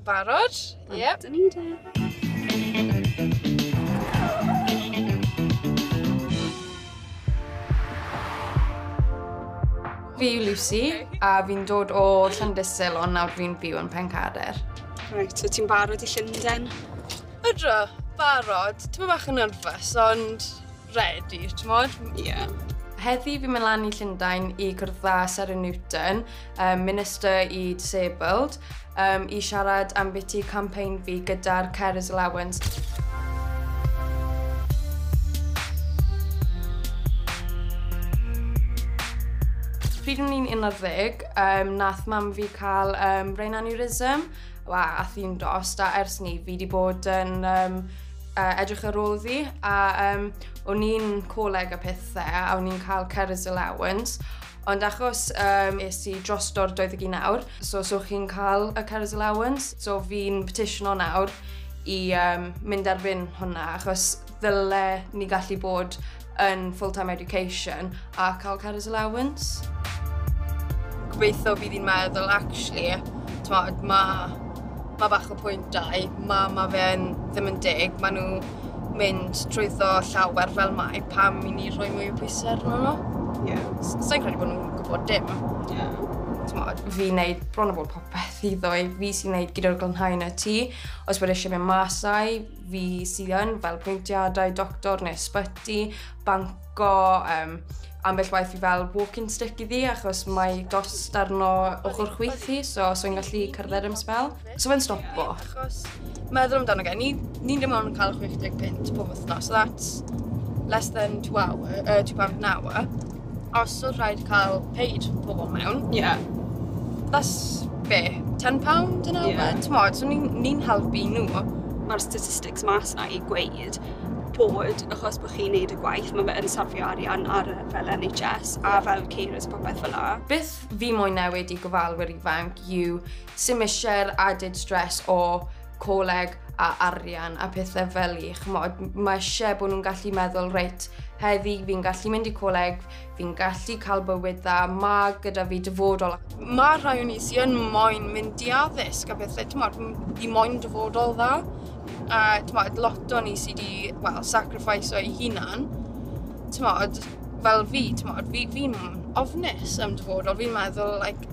Barod? Ie. Dyn ni de. Fi yw Lucy a fi'n dod o Llandysul ond nawr fi'n byw yn Pencader. Reit, so ti'n barod i Llundain? Ydw, barod. Ti'n bach yn nervous, ond ready, ti'n modd? Ie. Yeah. Heddi fi'n mynd lan i Llundain i cwrdd â Sarah Newton, Minister i Disabled, i siarad am beth i campaign fi gyda'r Carers Allowance. Pryd o'n i'n 11, nath mam fi cael brain aneurysm, ath hi'n dost, a ers ni fi wedi bod yn edrych ar ôl ddi, a o'n i'n coleg a pethau, a o'n i'n cael carers allowance, ond achos es i drosto'r 21 awr, so chi'n cael y carers allowance, so fi'n petitiono nawr i mynd erbyn hwnna, achos ddyle ni gallu bod yn full-time education a cael carers allowance. Gobeithio bydd hi'n meddwl, actually, t'mod, ma bach o pwynt dau, ma fe'n ddim yn deg, ma nhw mynd trwyddo llawer fel mai, pam i ni rhoi mwy o pwysau arno nhw? Ie. Sa'n credu bod nhw'n gwybod dim. Ie. T'mod. Fi'n neud bron o bod popeth i ddoi, fi sy'n neud gyda'r glanhau yn y tŷ. Os bod eisiau mynd masau, fi sydd yn, fel pwyntiadau, doctor neu ysbyty, banco, ambell waith fi fel walking stick iddi, achos mae dost arno ochr chwith hi, so so'n gallu cerdded am sbel. So fe'n stopo. Achos meddwl amdano ge, ni ddim ond yn cael 65 pob wythnos, so that's less than 2 hour, £2 an hour. Os oedd rhaid cael paid pobl mewn, that's be, £10 an hour? T'mod, so ni'n helpu nhw. Mae'r statistics mas na i gweud bod, achos bod chi'n neud y gwaith, mae fe yn safio arian ar y fel NHS a fel carers a popeth fel 'na. Beth fi moyn newid i gofalwyr ifanc yw sy'm isie'r added stress o coleg a arian a pethau fel i, ch'mod, mae eisiau bod nhw'n gallu meddwl, reit, heddi fi'n gallu mynd i coleg, fi'n gallu cael bywyd dda, ma gyda fi dyfodol. Mae rhai o'n i sydd yn moyn mynd i addysg a pethau, t'mod, i moyn dyfodol dda. A t'mod, lot o'n i sydd wedi, wel, sacrifice o'i hunan, t'mod, fel fi, t'mod, fi'n ofnus am dyfodol, fi'n meddwl, like,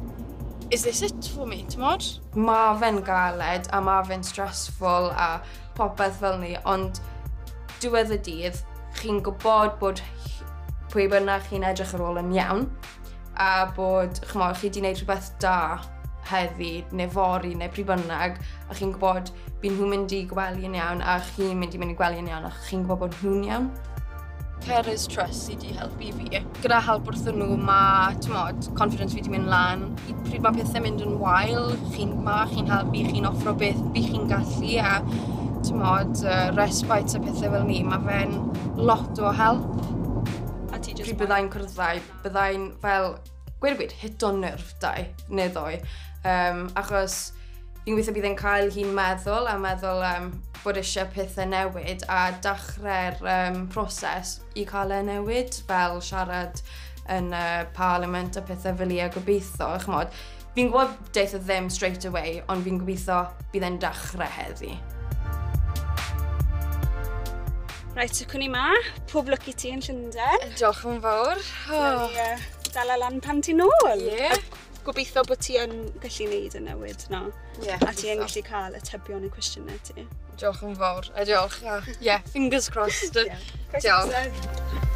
is this it for me, t'mod? Ma fe'n galed a ma fe'n stressful a popeth fel ni, ond diwedd y dydd, chi'n gwybod bod pwy bynnag chi'n edrych ar ôl yn iawn a bod, ch'mod, chi 'di wneud rhywbeth da heddi neu fory neu pryd bynnag, a chi'n gwybod bydd nhw'n mynd i gwely yn iawn a chi'n mynd i mynd i gwely yn iawn a chi'n gwybod bod nhw'n iawn. Carers Trust sydd wedi helpu fi. Gyda help wrthyn nhw, mae, t'mod, confidence fi wedi mynd lan. I pryd mae pethau'n mynd yn wael, chi'n helpu, chi'n offro beth by chi'n gallu a, t'mod, respite a pethau fel ni, mae fe'n lot o help. A ti jyst Pryd byddai'n cwrddau, byddai'n fel, gweud y gwir, hit on nerve dau, neu ddoi. Achos fi'n gweithio bydd e'n cael hi'n meddwl a meddwl bod eisiau pethau newid a dechrau'r proses i cael e newid, fel siarad yn y parliament a pethau fel i a gobeithio, ch'mod. Fi'n gwybod deith e ddim straight away, ond fi'n gobeithio bydd e'n dechrau heddi. Reit, so cwn i ma, pob lwc i ti yn Llundain. Diolch yn fawr. Oh. Dala lan pan ti'n nôl. Ie. A gobeithio bod ti yn gallu neud y newid na. Ie, A ti yn gobeithio. gallu cael y tybion y cwestiynau ti. Diolch yn fawr. A diolch. A, yeah, fingers crossed. Ie. Diolch.